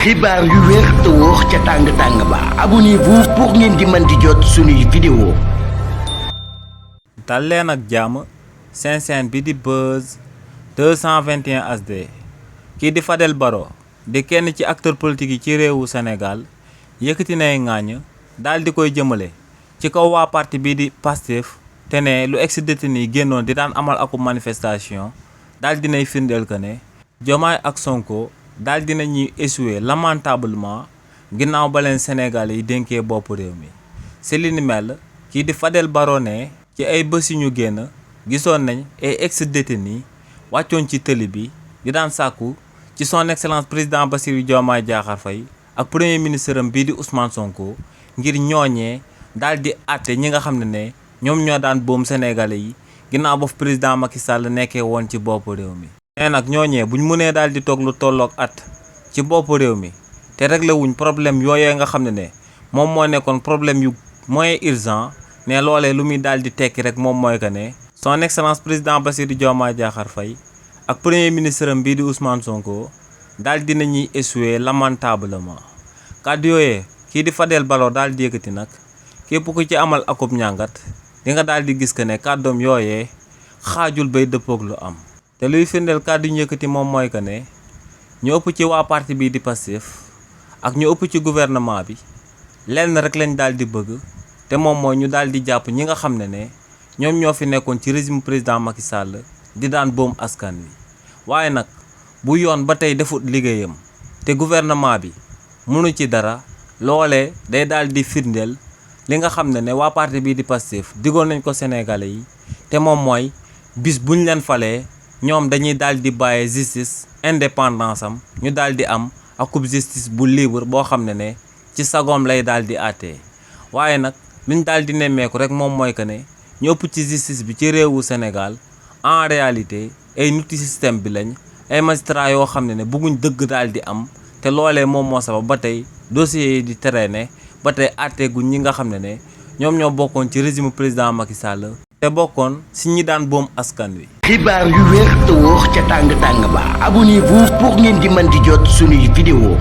xibaar yu wér te wóor ca tàng-tàng ba abonnez-vous pour ngeen di mën di jot suñuy vidéo. dal leen ak jàmm seen chaîne bi di Buzz 221 HD kii di Fadel Barro di kenn ci acteur politique yi ci réewu Sénégal yëkkati nay ŋaañ daal di koy jëmale ci kaw waa parti bii di Pastef te ne lu ex-détenu yi génnoon di daan amal aku manifestation daal dinay firndeel que ne Diomaye ak Sonko daal dina ñuy échoué lamentablement ginnaaw ba leen Sénégal yi dénkee bopp réew mi si li ni mel kii di Fadel Barro ne ci ay bés yu ñu génn gisoon nañ ay ex-détenus wàccoon ci tëli bi di daan sàkku ci son excellence président Bassirou Diomaye Diakhar Faye ak premier ministre am bii di Ousmane Sonko ngir ñooñee daal di àtte ñi nga xam ne ñoom ñoo daan boom sénégalais yi ginnaaw ba président Macky Sall nekkee woon ci bopp réew mi. nee nag ñooñee buñ mënee daal di toog lu tolloog at ci bopp réew mi te réglé wuñ problème yooyee nga xam ne moom moo nekkoon problème yu moyen urgent ne loolee lu muy daal di tekki rek moom mooy que ne son excellence président Bassirou Diomaye Diakhar Faye ak premier ministre am bii di Ousmane Sonko daal dina ñuy échoué lamentablement kàddu yooyee kii di Fadel Barro daal di yëkkati nag képp ku ci amal akub ñàngat di nga daal di gis que ne kàddoom yooyee xaajul bay dëppoog lu am te luy firndeel kàddu ñu yëkkati moom mooy que ne ñu ëpp ci waa parti bii di Pastef ak ñu ëpp ci gouvernement bi lenn rek lañ daal di bëgg te moom mooy ñu daal di jàpp ñi nga xam ne ñoom ñoo fi nekkoon ci régime président Macky Sall di daan boom askan wi waaye nag bu yoon ba tey defut liggéeyam te gouvernement bi mënu ci dara loolee day daal di firndeel li nga xam ne waa parti bii di Pastef digoon nañ ko Sénégalais yi te moom mooy bis buñ leen falee ñoom dañuy daal di bàyyee justice indépendance am ñu daal di am akub justice bu libre boo xam ne ci sagoom lay daal di àttee waaye nag luñ daal di nemmeeku rek moom mooy que ne ñu ëpp ci justice bi ci réewu Sénégal en réalité ay niti système bi lañ ay magistrats yoo xam ne bëgguñ dëgg daal di am te loolee moom moo sabab ba tey dossiers yi di traîner ba tey àtteeguñ ñi nga xam ne ñoom ñoo bokkoon ci régime président Macky Sall te bokkoon si ñi daan boom askan wi. xibaar yu wér te wóor ca tàng-tàng ba abonnez-vous pour ngeen di mën di jot suñuy vidéo.